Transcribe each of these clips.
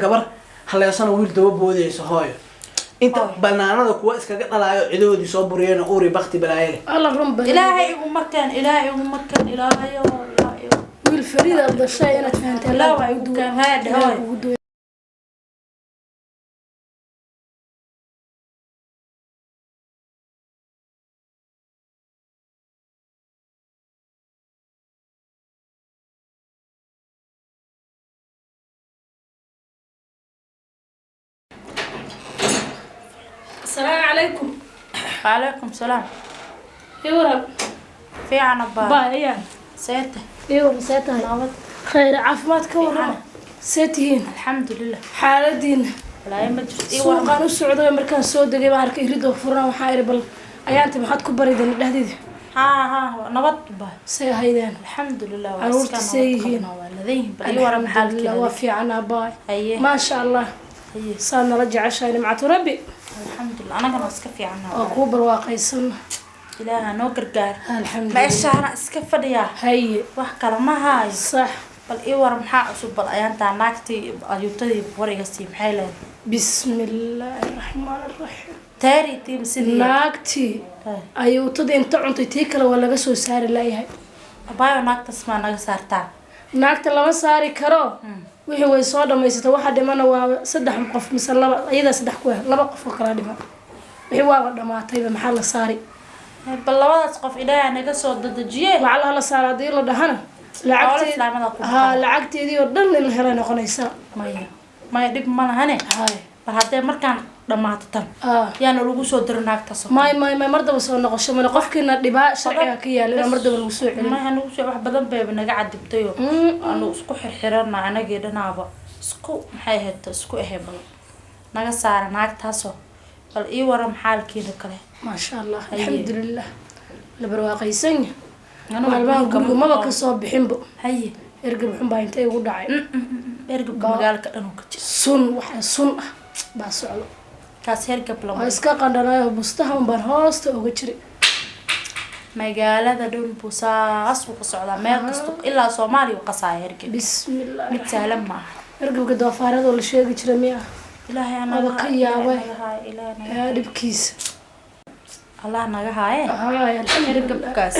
Gabar haleesana wiil daba boodayso hooyo inta banaanada kuwa iskaga dhalaayo cidahoodii soo buriyeen uuri bakti balaaye leh. Alla run badan. Ilaahay iguma keen, Ilaahay iguma keen, Ilaahayo Ilaahay. Wiil fariid aad dhashay inaad fahanteen. Ilaahay waa igu keen, hee dheh, hooy. Kugu duway. Asalaamu calaykum. Calaykum salaam. Ii waran? Fiican abaa. Baa ayaan. Seete? Ii waran, see tahay? Nabad. Khayr, caafimaad ka warrama, see tihiin? Alxamdulilah. Xaaladiina? Walaayo ma jirto, ii waran. Suuqaan u socday, markaan soo degay baan arkay iridoo furan. Waxaa iri, bal ayaanti maxaad ku barideen dhexdeeda? Haa haa, nabad baa. See ahaydeen? Alxamdulilah, waa Carruurta iska see nabad yihiin? qabnaa, waa ladan yihiin. Bal ii waran. Alxamdulilah, waa Xaalkeeda? fiican abaay. Haye. Maasha Allah. Haye. Saa nala jeceshahay, nimcatu rabbi. Alxamdulilah, anagana waa iska fiicannaa. Waa kuu barwaaqaysan. Ilaaha noo gargaar. Alxamdulilah. Meeshaana iska fadhiyaa. Haye. Wax kale ma haayo. Sax. Bal ii waran, maxaa cusub? Bal ayaantaa naagtii ayuutadii wariga sii, maxay leedahay? Bismi illaahi raxmaan raxiim. Taari tiim sidii. Naagtii ayuutada inta cuntay tii kale waa laga soo saari laayahay. Abaayo, naagtaas maa naga saartaa? Naagta lama saari karo, wixii way soo dhamaysatay. Waxa dhimana waa saddex qof mise laba, iyadaa saddex ku ah, laba qof oo kala dhiman. Wixii waaba dhamaatayba, maxaa la saari? Bal labadaas qof Ilaaha naga soo dedejiye. Lacalaha la saara haddii la dhahana, Xoolo lacagteed islaamada ku haa maqan. Lacagteedii oo dhan in la helay noqonaysaa. Maya maya, dhib ma lahane. Hay. Bal haddee markaan dhamaato tan, yaana lagu soo diro naagtaas oo kale. May may may, mar daba soo noqosho male. Qofkiina dhibaa sharciga ka yaala inaan mar daba lagu soo celin. Maya, nagu soo wax badan bayba naga cadibtayo. Aanu isku xirxirana anagii dhanaaba isku, maxay ahayd, isku ahay. Bal naga saara naagtaasoo. Bal ii waram xaalkiina kale. Maasha Allah. Haye. Alxamdulilah, la barwaaqaysan yahay. Anigu maalmaha guriga guriga ma maba qabo. Kasoo bixinbo. Haye. Ergab xun baa inta igu dhacay. Hergabka magaalka dhan uu ka jira. Sun, waxa sun ah baa socdo. Kaas hergab lama. Waa iska qandhanayo, bustaha un baan hoosta uga jiray. Magaalada dhan buu saas uu ka socdaa, meel kasta ilaa Soomaaliya uu qasaaya hergab. Bismillah. Mid sahlan ma aha. Ergabka doofaarada oo la sheegi jiray miya? Ilaahay Aba anaga ka yaabay. Ilaahay naga haayo, Ilaahay naga Yaa dhibkiisa. Allah naga haaye. Haay, alxamdulilah. Hergabkaas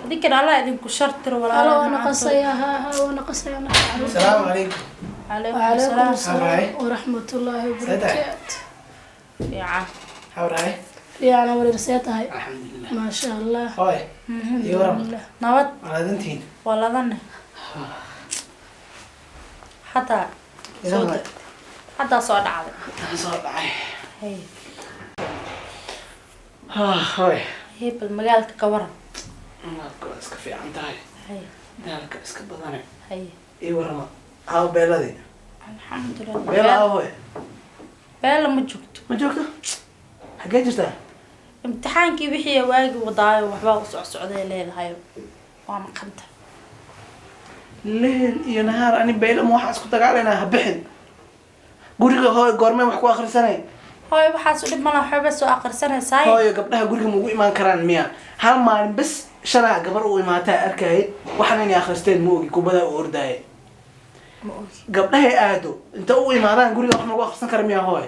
idinkana Allah idinku shartiro. Alla Walaalaha waa macaantood. naqasaya, haa haa, waa naqasaya. Asalaamu calaykum. Calaykum وعليكم salaam. السلام ورحمة الله وبركاته. Fiican. Hawraay. Fiican wareer, see tahay? Alxamdulilah. ما شاء الله. Hooy, ii waran. Alhamdulillah. Nabad. Walaadantiin? Waa ladane hadda soo haddaa soo dhacday. Haddaan soo dhacay. Hay. Hooy. Hey, bal magaalka ka waran. Maalka waa iska fiican tahay. Hay. Daalka iska badane. Hay. Ii warama, aawo beeladii? Alxamdulilah. Beela aawo, hooy? Beela ma joogto. Ma joogto? Xaggee jirtaa? Imtixaankii wixii waagi wadaayo, waxbaa u socsocday leedahay, waa maqanta. Leel iyo nahaar ani beela ma waxaa isku dagaalaynaa ha bixin guriga. Hooy, goormee wax ku akhrisanay? Hooy, waxaas u dhib malaha, waxba soo akhrisanaysaay. Hooyo, gabdhaha guriga ma ugu imaan karaan miya? Hal maalin bes shalaa gabar u imaataa arkayay, waxaan inay akhristeen ma ogi, kubadaa u ordaaye. Ma ogi. Gabdhahay aado inta u imaadaan guriga wax ma lagu akhrisan kara miya? Hooy,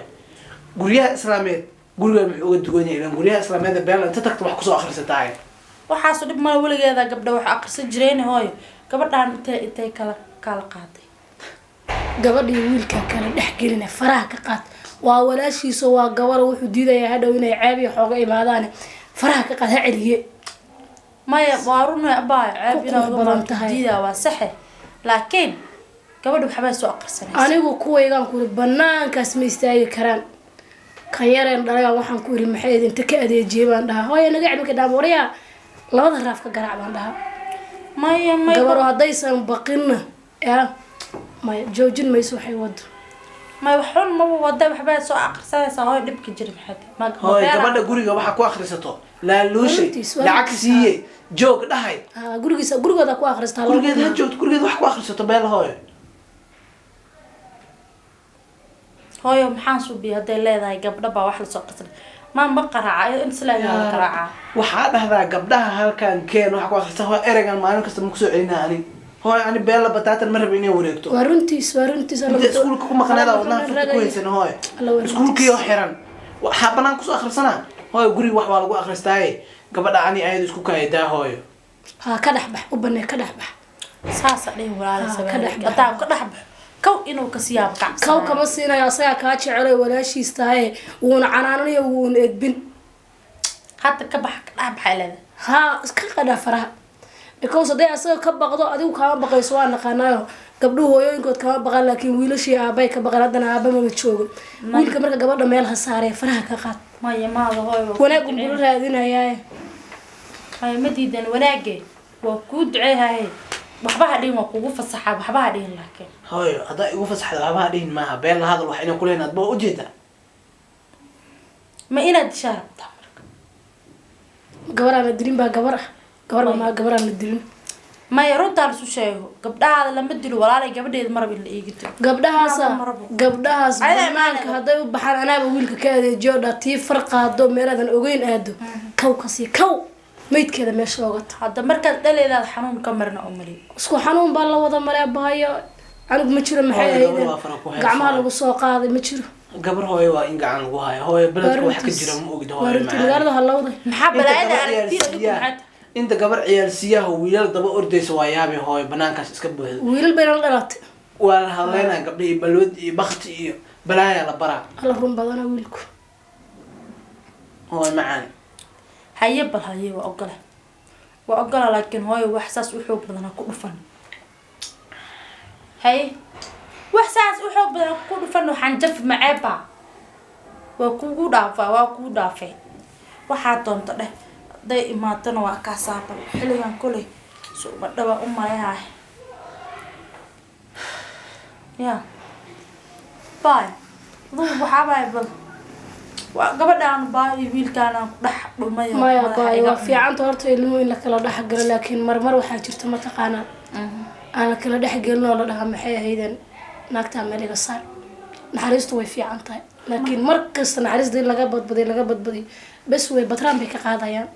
guryaha islaameed guriga muxuu uga duwan yahay? Ilaan guryaha islaameed beela inta tagta wax kusoo akhrisataay. Waxaas u dhib mala, weligeeda gabdha wax akhrisan jireen. Hooyo, gabadhaan intay kala qaaday? Gabadhii wiilka kala dhex gelina, faraha ka qaad. Waa walaashiisa, waa gabar, wuxuu diidayaa hadhow inay ceeb iyo xooga imaadaan. Faraha ka qaad, ha celiye. Maya, waa run abaa, ceeb Ku inaa qurux badan tahay. Diidaa waa saxe, laakiin gabadha waxbay soo akhrisanaysa. Anigu kuwaygaan ku iri banaankaas ma istaagi karaan. Kan yareen dhalagaan waxaan ku iri, maxay idinta ka adeejiyay baan dhahaa, hooya naga cilmi ka dhaam, waryaa labada raaf ka garaac baan dhahaa. Maya maya. Gabaro haddaysan baqinna ya maya, joojin mayso waxay wado. Maya, wax xun maba wada, waxbay soo akhrisanaysaa. Hooyo, dhibka jira maxay tahay? Hooy, beela- gabadha guriga waxa ku akhrisato laaluushay. Runtiis, waa lacag runtiis. Siiye joog dhahay. Ha, gurigiisa, gurigooda ku akhristaa. Gurigeed ha joogto, gurigeed wax ku akhrisato beela, hooyo. Hooyo, maxaan suubiya hadday leedahay gabdha baa wax lasoo akhrisanay? Ma qaraaca inta silaaa la qaraacaa. Waxaa dhahdaa gabdhaha halkan keen, waxa ku akhrisa. Hooy, ereygan maalin kasta ma kusoo celinaa ani. Hooyo, ani Beella bataatan ma raba inay wareegto. Waa runtiis, waa runtiis. Inta iskuulka ku maqnaada wadnaha furta ku haysan hooyo. Alla, waa runtiis. Iskuulkii oo xiran waxaa banaan kusoo akhrisanaa hooyo. Guriga wax waa lagu akhristaaye, gabadha ani ayadu isku kaayadaa hooyo. Ha ka dhex bax, u banee, ka dhex bax. Saasa dhihin walaala. Ah, ka Sabaale dhex bax. Hadaa ka dhex baxo, kow inuu kasiyaabo kacabsanaayo. Kaw kama siinayo, asagaa kaa jecelay walaashiis tahay, wuuna canaananayo, wuuna edbin. Hadda ka bax, ka dhex baxay leedahay. Haa, iska qadhaa faraha, because hadday asaga ka baqdo, adigu kaama baqayso. Waa naqaanaayo, gabdhuhu hooyooyinkood kama baqaan, laakiin wiilashii aabay ka baqaan. Haddana aaba mama joogo wiilka. Marka gabadha meel ha saaree, faraha ka qaad. Maya, maada hooy, waa kuu Wanaag unbula duceyn. raadinayaaye. Maya, ma diidan wanaage, waa kuu duceehaye. Waxba ha dhihin, waa kugu fasaxaa, waxba ha dhihin laakiin. Hooyo, haddaa igu fasaxda waxba ha dhihin maaha. Beella hadal wax inay kuleyn adba waa ujeedaa. Ma inaad dishaa rabtaa marka? Gabaraan la dilin baa gabar ah, gabar maa gabaraan la dilin. Maya, runtaa lasu sheego, gabdhahaada lama dilo walaalay. Gabadheeda marab in la iiga dilo. Gabdhahaasa Marabo. gabdhahaas Ayadaa banaanka imaanaya. hadday u baxaan, anaaba wiilka ka adeejiyo dha tii far qaado, meelaadan ogeyn aado, kaw kasii kaw, maydkeeda meesha ooga ta. Hadda markaad dhaleedaad xanuun ka marna oo mali. Isku xanuun baa la wada maray baayo. Anigu ma jiro, maxay Hooyo, gabar ahayd waa fara ku haysaa. gacmaha lagu soo qaaday, ma jiro. Gabar hooyo waa in gacan lagu hayo hooyo. Beledka wax ka Waa jira ma ogid waa hooyo. runtii. Macaan. Magaalada halowday. Maxaa Inta balaayada gabar aragtida adigu ciyaalsiiyaha maxay tahay? Inta gabar ciyaalsiiyaha wiilal daba ordaysa waa yaabi hooyo, banaankaas iska buuxda. Wiilal bayna la dhalatay. Waa la hadleynaa gabdha iyo balwad iyo bakti iyo balaaya la baraa. Alla, run badana wiilku. Hooyo macaan. Haye, bal haye, waa ogola, waa ogola, laakiin hooyo, wax saas u xoog badan ha ku dhufan. Haye, wax saas u xoog badan ha ku dhufan. Waxaan jaf maceeba waa kugu dhaafaa, waa kugu dhaafay. Waxaa doonto dheh, hadday imaatona waa kaasaa. Bal xilligan kuley suuma dhaba u maleyahay ya bay adugu waxaabay. Bal waa gabadhaan baay iyo wiilkaan aan ku dhex dhumay. Maya madaxa baay iga waa cunay. Fiicanta horta ilmuhu in la kala dhex galo, laakiin marmar waxaa jirta mataqaanaa aan la kala dhex gelin oo la dhahaa maxay ahaydeen, naagtaa meel iga saar. Naxariistu way fiican tahay, laakiin mar kasta naxariista in laga badbadiyo, laga badbadiyo, bes way batraan bay ka qaadayaan.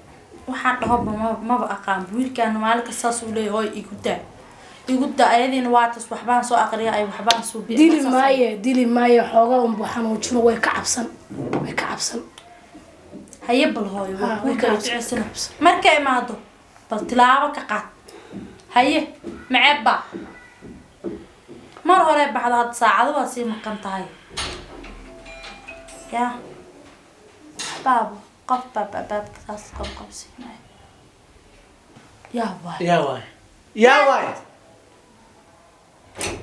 Waxaan dhahoba maba aqaan. Wiilkaan maalin kasta saas uu leeyahay, hooy igu daa, igu daa. Ayadiina waa tas, waxbaan soo aqriya ay waxbaan soo biya. Dili maaye, dili maaye, xoogaa unbu xanuujino, way ka cabsan, way ka cabsan. Haye, bal hooyo waa Ah, kuu way ka kala cabsan, duceysana. ka cabsan. Markay imaado bal tilaabo ka qaad. Haye, maceeb baa mar hore baxdo, hadda saacado waa sii maqan tahay. Ya waxbaaba qof baa baabka saas qabqabsiinaya, yaa waay. Yaa waay, yaa waay,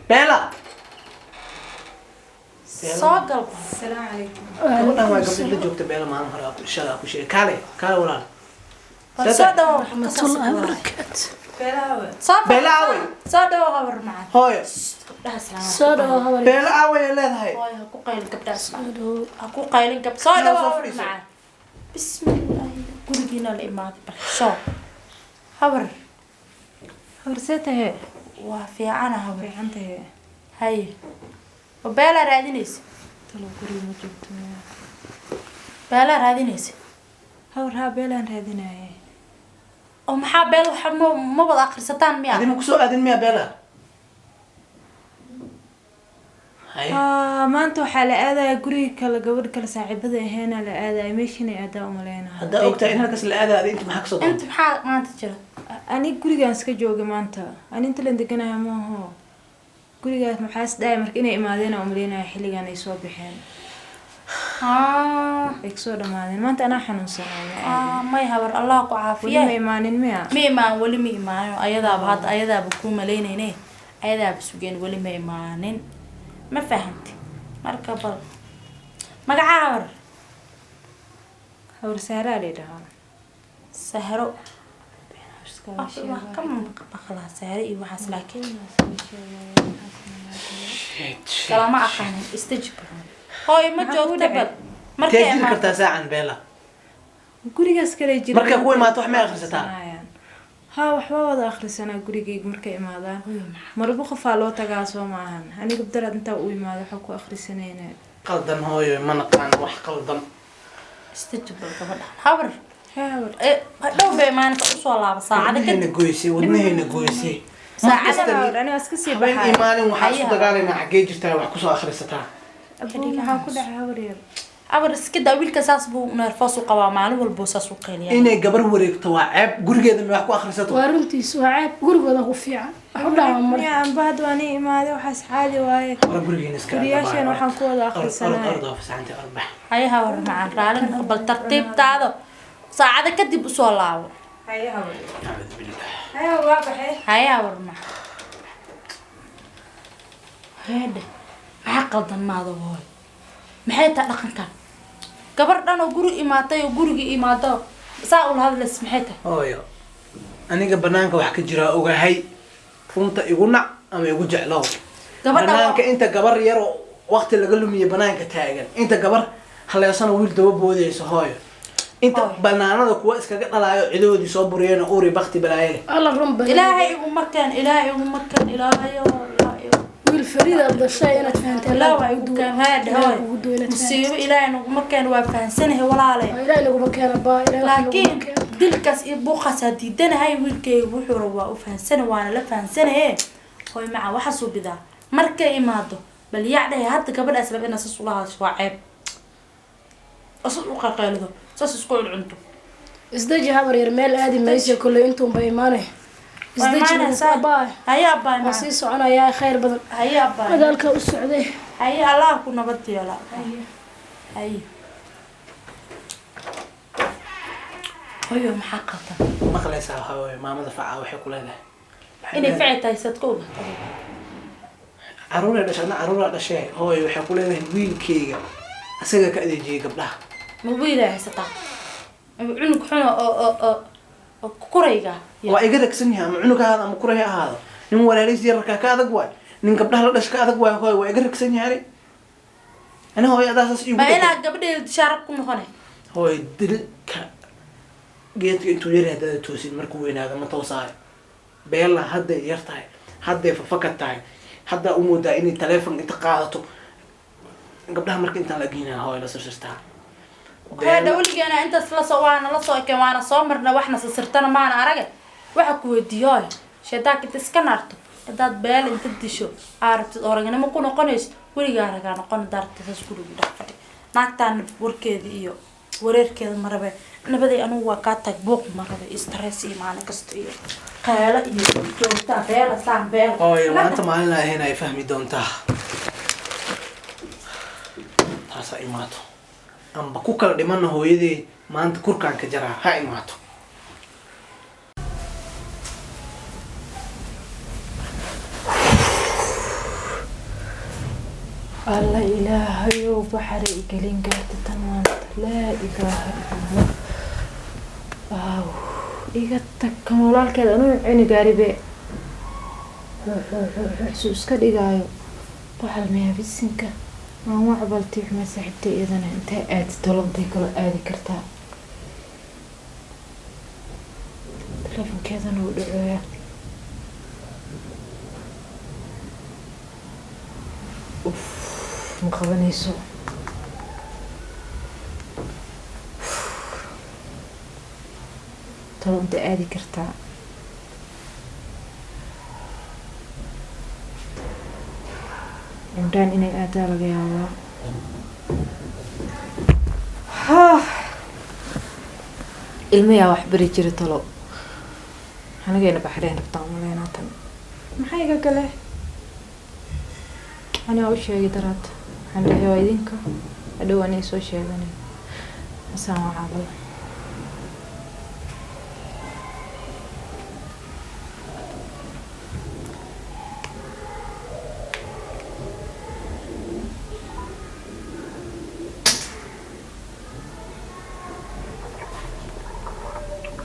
Beela. Soo gal. السلام عليكم. Gabadhan waa gabadha la joogta Beela maalin hore aa shalay aa ku sheegay. Kaale, kaale walaal. Bal soo dhawo. Raxmatullahi wabarakaatu. Soo Beela aaway? Soo dhawo habar macaan. Hooyo. Gabdhaha salaam. Soo dhawo habar. Beela aaway ay leedahay? Hooyo, ha ku qaylin gabdhaha salaam. Soo dhawo. Ha ku qaylin gab, soo Yaa, dhawo soo habar fadhiiso. macaan. Bismillaahi, gurigiina la imaaday. Bal soo habar. Horseetahe. Waa fiicana habar. Fiicantahe. Haye, oo Beelaa raadinaysa? Talow guriga ma joogto miyaa? Beelaa raadinaysa? Hawr, haa, Beelaan raadinaye. Oo maxaa Beel waxa ma wada akhrisataan miyaa? Adi ma kusoo aadin miyaa Beela? Haye. Haa, maanta waxaa la aadaya guriga kale, gabadh kale saaxiibada aheena la aadaya, meeshiinay aadaa umaleynaha. Haddaa ogtahay in halkaas la aadayo, adi inta maxaa kasoo Inta doonta? maxaa maanta jira? Ani gurigaan iska joogay maanta, ani inta lan deganahay maaho gurigaas. Maxaa is dhahay marka inay imaadeen aan umaleynaya, xilligan ay soo baxeen, ay kasoo dhamaadeen. Maanta anaa xanuunsanaa, ma aadin. May habar, Allah ku Weli ma caafiye. imaanin miya? Ma imaan, weli ma imaanin. Ayadaaba hadda, ayadaaba kuu malaynayne, ayadaaba sugeen, weli ma imaanin. Ma fahamti? Marka bal magacaa habar? Hawr, Saaraa la yidhahaa. Sahro. Wax ka maqlaa Sahro iyo waxaas, laakiin kalama aqaanin. Istajib hooyo, ma Maxaa kugu joogta dhacay? bal markay Tee jiri imaato. kartaa saacan Beela? Gurigaas kale jira. Markay ku imaato wax ma akhrisataa? Haa, waxba wada akhrisanaa gurigayga markay imaadaan. Marba qofaa loo tagaa, soo maahan? Aniga daraad intaa u imaado waxaa ku akhrisanayna. Qaldan hooyo, ma naqaan wax qaldan. Istajib bal gabadhan habar. Haa, hawr. Dhow bay maalinta usoo laaba saacada Wadnaheena kadib. goysay, wadnaheena goysay. Saacada Aniga iska sii Habeen baxayo. iyo maalin waxaa isku Hayaha. dagaalaynaa xaggee jirtaa wax kusoo akhrisataa. Abuu, maxaa ku dhacay habar yar? Abar iska daa wiilka, saas buu neerfoos u qabaa, maalin walbo saas u qayliyaa. Inay gabar wareegto waa ceeb, gurigeeda ma wax ku akhrisato. Waa runtiis, waa ceeb, gurigooda ku fiican wax u dhaama male. Miya anba hadda waan ii imaaday, waxaas caadi waaye. Hore gurigeena iska Guriyaasheena waxaan ku wada akhrisanaya. Orod oo fasaxantay, orbax. Hayaha war macaan, raali noqo, bal tartiibtaada saacada kadib usoo laabo. Haye habar. Acuudu billah. Haye, waa baxay. Hayaha war macaan, heedhe, maxaa qaldan maada hooy? Maxay tahay dhaqankan? Gabar dhan oo guri imaatay oo gurigii imaado saa ula hadlays, maxay tahay? Hooyo, aniga banaanka wax ka jiraa ogahay, runta igu nac ama igu jeclow. Gabadha Banaanka inta gabar yaroo waqti laga lumiye banaanka taagan, inta gabar haleesana wiil daba boodayso, hooyo, inta Hooyo. banaanada kuwa iskaga dhalaayo cidoodii soo buriyeen uuri bakti balaaye leh. Alla run badan. Ilaahay iguma keen, ilaahay iguma keen, ilaahayo, ilaahayo. Wiil fariid aad dhashay inaad fahanteen. Ilaahay waa igu keen, heedhe, hooy. Kugu duwan inaad fahanteen. Musiibo ilaahay naguma keen, waa fahansanahay walaale. Waa ilaahay naguma keena baa ilaahay wax naguma Laakiin keeno. dilkaas iyo buuqaasaa diidanahay. Wiilkayga wuxuu raba waa u fahansana, waana la fahansanaye. Hooy maca, waxa suubidaa markay imaado bal yaa dhahay hadda gabadhaas raba inaad saas ula hadasho waa ceeb, saas u qaqaylido, saas isku cuncunto. Isdeji habar yar, meel aadi mayso kolley, intuunba imaanay. Waa Isdeji. imaanaysaa. Baa Haye abbaay. waa Maca sii soconayaa, khayr badan. Haye abbaay. Magaalka u socday. Haye, Allah ku nabad yeela. Haye hooyo, maxaa qaldan? Maqlaysaa hooyo, maamada facaa waxay ku leedahay. Waxay Inay leedahay, ficil tahay sad ka ogaatay? Caruuray dhashay, adna caruuraa dhashee. Hooyo, waxay ku leedahay wiilkayga asaga ka adeejiyay gabdhaha. Ma wiilaa haysataa ama cunug xun oo kurayga? Waa iga ragsan yahay, ama cunug ha ahaado ama kuray ha ahaado, nin walaalihiis yararkaa ka adag waay, nin gabdhaha la dhash ka adag waay. Hooyo, waa iga ragsan yahay ani. Hooyo, adaa saas iigu Ma dheggan. inaa gabadheeda dishaarab ku noqone? Hooyo, dilka geedka intuu yar haddaada toosin, markuu weynaado ma toosaayo. Beella hadday yar tahay, hadday fafakad tahay, haddaa u moodaa inay taleefon inta qaadato gabdhaha marka intaan la geynaa hooyo la sirsirtaa. Heedha, weligeena intaas lasoo waana lasoo ekeen, waana soo marna, waxna sasirtana maana arage. Waxa ku weydiiyooy, shaydaanka inta iska naarto, haddaad beel inta disho aa rabtid oo raganimo ku noqonayso, weligaa ragaa noqon. Haddaa rabtid saas gurigu dhex fadhi. Naagtaana warkeeda iyo wareerkeeda ma rabe. Nabaday, anugu waa kaa tag, buuq ma rabe, stress iyo maalin kasta iyo qeelo iyo joogtaa beela saan beela. Hooyo, maanta maalin ahayn ay fahmi doontaa taas. Ha imaato amba ku kala dhimana, hooyadey maanta kurkaan ka jaraa, ha imaato. Alla ilaahayow, baxare igelin gaarta tan maanta. Laa ilaaha illallah. Waaw, iga tag kan walaalkeed anuu cuni gaaribe xuu iska dhigaayo waxal miyaa bisinka waan wacbaltii xuma saaxiibtay iyadana intee aadi tolantay kaloo aadi kartaa, telefonkeedana wuu dhacooyaa. Uf, ma qabanayso. Talo inta aadi kartaa. Cimraan inay aadaa laga yaabaa. Ilmayaa wax bari jira talo. Anigayna baxreen rabtaa umaleynaa tan. Maxaa iga gale? Ani waa u sheegay daraad, waxaan dhahay waa idinka hadhow anay soo sheeganay masaan waa caabada.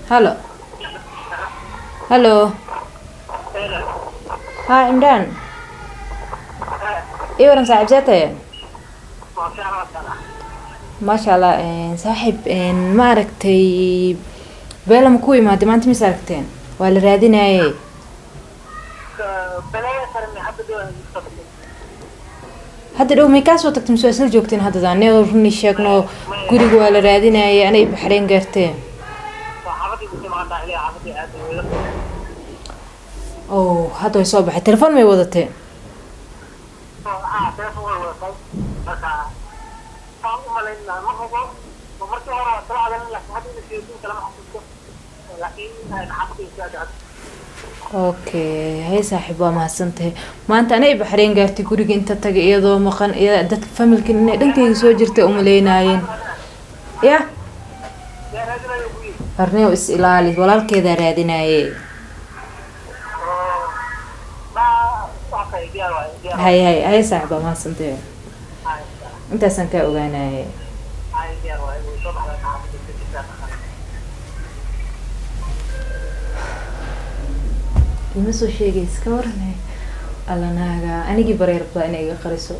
Halo, halo. Haa Cimraan, ii waran saaxiib, see tahay? Maasha allah saaxiib, ma aragtay beela ma ku imaaday maanta? Mis aragteen? Waa la raadinayay. Hadda dhow may kaa soo tagtay mise waa isla joogteen haddada? Anigoo runii sheegno, guriga waa la raadinayay, anay baxreen gaarteen. Oh, hadda way soo baxay. Telefoon may wadatee? Okay, hay saaxiib, waa mahadsantahay. Maanta anay Baxrayn gaartay guriga inta tagay iyadoo maqan, iyada dadka familkan inay dhankayga soo jirtay umaleynaayeen. Ya arniyow, is ilaali, walaalkeedaa raadinaaye. Hay hay hay saaxiib, waa mahadsantahay, intaasaan kaa ogaanaye. Ima soo sheegay, iska warane. Alla naaga anigii baray rabtaa inay iga qariso.